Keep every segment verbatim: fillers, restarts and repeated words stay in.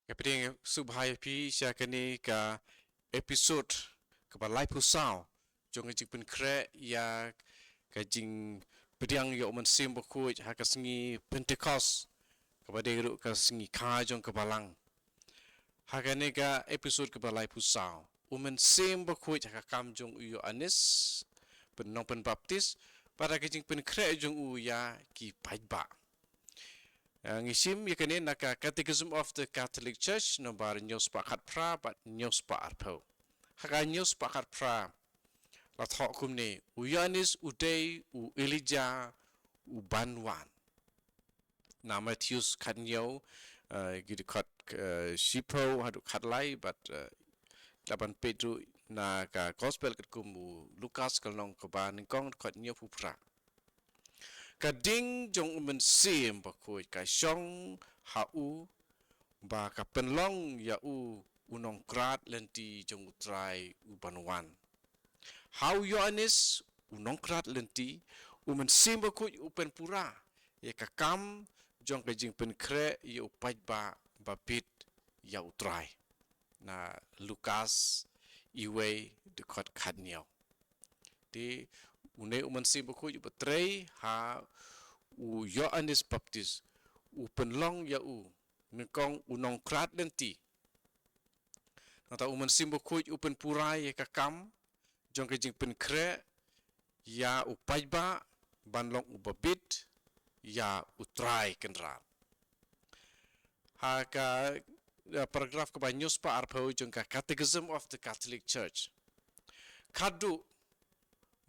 Ka pdiang sngewbha ïa phi sha kane ka episode kaba laiphew saw jong ka jingpynkhreh ïa ka jingpdiang ïa U Mynsiem Bakhuid ha ka sngi Pentecost, kaba dei ruh ka sngi kha jong ka Balang. Ha kane ka episode kaba laiphew saw, U Mynsiem Bakhuid ha ka kam jong u Ïoannis, pyn- nongpynbaptis, bad ha ka jingpynkhreh jong u ïa ki paidbah. Ah, ngi shim ïa kane na ka Catechism of the Catholic Church, nombar hynñiew spah khatphra bad hynñiew spah arphew. Ha ka hynñiew spah khatphra la thoh kumne: U Ïoannis u dei u Elijah uban wan. Na Mathaios khathynñiew, eh, ki dkhot, eh, shiphew haduh khatlai, bad, eh, la ban peit ruh na ka Gospel katkum u Lukas, ka lynnong kaba nyngkong, dkhot hynñiewphew phra. Ka ding jong U Mynsiem Bakhuid ka shong ha u, ba ka pynlong ïa u u nongkrat lynti jong U Trai uban wan. Ha u Ïoannis u nongkrat lynti, U Mynsiem Bakhuid u pynpura ïa ka kam jong ka jingpynkhreh ïa u paidbah ba bit ïa U Trai. Na Lukas uwei, dkhot khathynñiew. Te une U Mynsiem Bakhuid uba trei ha u Ïoannis Baptis u pynlong ïa u nyngkong u nongkrat lynti. Nangta U Mynsiem Bakhuid u pynpura ïa ka kam jong ka jingpynkhreh ïa u paidbah ban long uba bit ïa U Trai Kynrad. Ha ka, eh, paragraph kaba hynñiew spah arphew jong ka Catechism of the Catholic Church, khadduh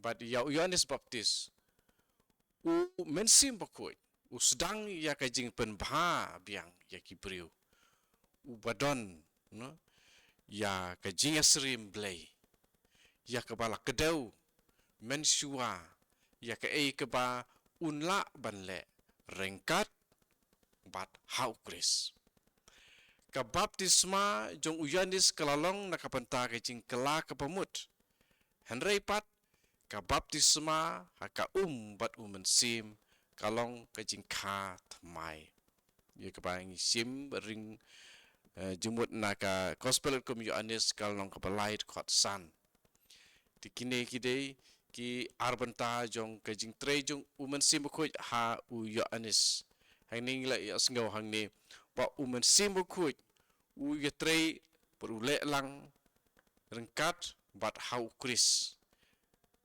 bad ïa u Ïoannis Baptis, U Mynsiem Bakhuid u sdang ïa ka jingpynbha biang ïa ki briew, uba don, no, ïa ka jingïasyriem Blei, ïa kaba la kdew mynshuwa, ïa kaei kaba un lah ban leh ryngkat bad ha U Khrist. Ka baptisma jong u Ïoannis ka la long na ka bynta ka jingkylla kaba mut. Hynrei pat ka baptisma ha ka um bad U Mynsiem ka long ka jingkha thymmai. Ïa kaba ngi shim ring, eh, jingmut na ka Gospel katkum u Ïoannis, ka lynnong kaba lai, dkhot san. Te kine ki dei ki ar bynta jong ka jingtrei jong U Mynsiem Bakhuid ha u Ïoannis. Hangne ngi la ïohsngew hangne ba U Mynsiem Bakhuid u ïatrei bad u leh lang ryngkat bad ha U Khrist.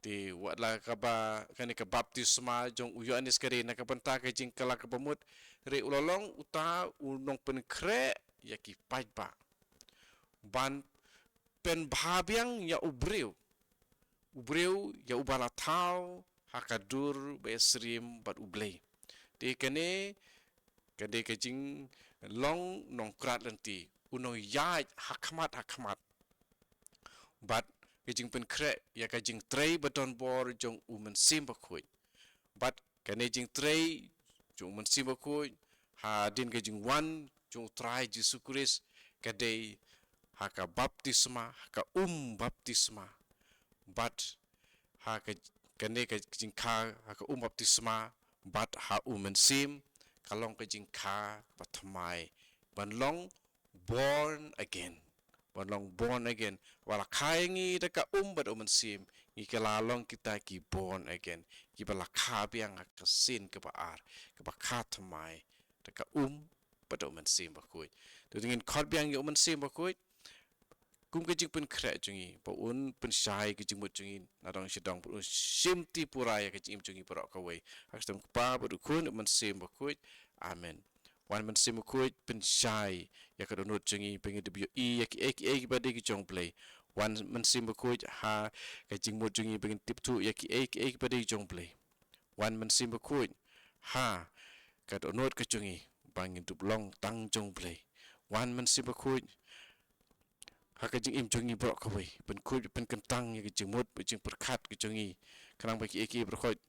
Te wat la kaba kane ka baptisma jong u Ïoannis ka dei na ka bynta ka jingkylla kaba mut, hynrei u la long uta u nongpynkhreh ïa ki paidbah ban pynbha biang ïa u briew, u briew ïa uba la thaw ha ka dur ba ïasyriem bad U Blei. Te kane ka dei ka jinglong nongkrat lynti, u nongïaid ha khmat ha khmat. Bad ka jingpynkhreh ïa ka jingtrei ba don bor jong U Mynsiem Bakhuid. Bad kane jingtrei jong U Mynsiem Bakhuid hadien ka jingwan jong U Trai Jisu Khrist ka dei ha ka baptisma, ha ka um baptisma. Bad ha ka, kane ka jingkha ha ka um baptisma bad ha U Mynsiem, ka long ka jingkha ba thymmai ban long born again. Ban long born again. Ba la kha ïa ngi da ka um bad U Mynsiem, ngi kylla long kita ki born again, kiba la kha biang ha ka sien kaba ar, kaba kha thymmai da ka um bad U Mynsiem Bakhuid. Te to ngin khot biang ïa U Mynsiem Bakhuid kum ka jingpynkhreh jong ngi, ba un pynshai ka jingmut jong ngi nadong shadong, ba un shimti pura ïa ka jingim jong ngi baroh kawei. Ha ka kyrteng U Kpa bad U Khun, U Mynsiem Bakhuid. Amen. Wan Mynsiem Bakhuid, pynshai ïa ka dohnud jong ngi ba ngin ïohi ïa kiei kiei kiba dei ki jong U Blei. Wan Mynsiem Bakhuid, ha ka jingmut jong ngi ba ngin tip thuh ïa kiei kiei kiba dei ki jong U Blei. Wan Mynsiem Bakhuid, ha ka dohnud ka jong ngi ba ngin dup long tang jong U Blei. Wan Mynsiem Bakhuid, ha ka jingim jong ngi baroh kawei, pynkhuid pynkyntang ïa ka jingmut bad jingpyrkhat ka jong ngi, khnang ba kiei kiei baroh khoit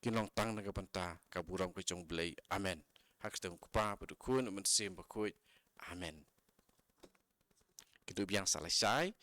kin long tang na ka bynta ka burom ka jong U Blei. Amen. Ha ka kyrteng U Kpa bad U Khun, U Mynsiem Bakhuid. Amen. Ngin duh biang sa lashai.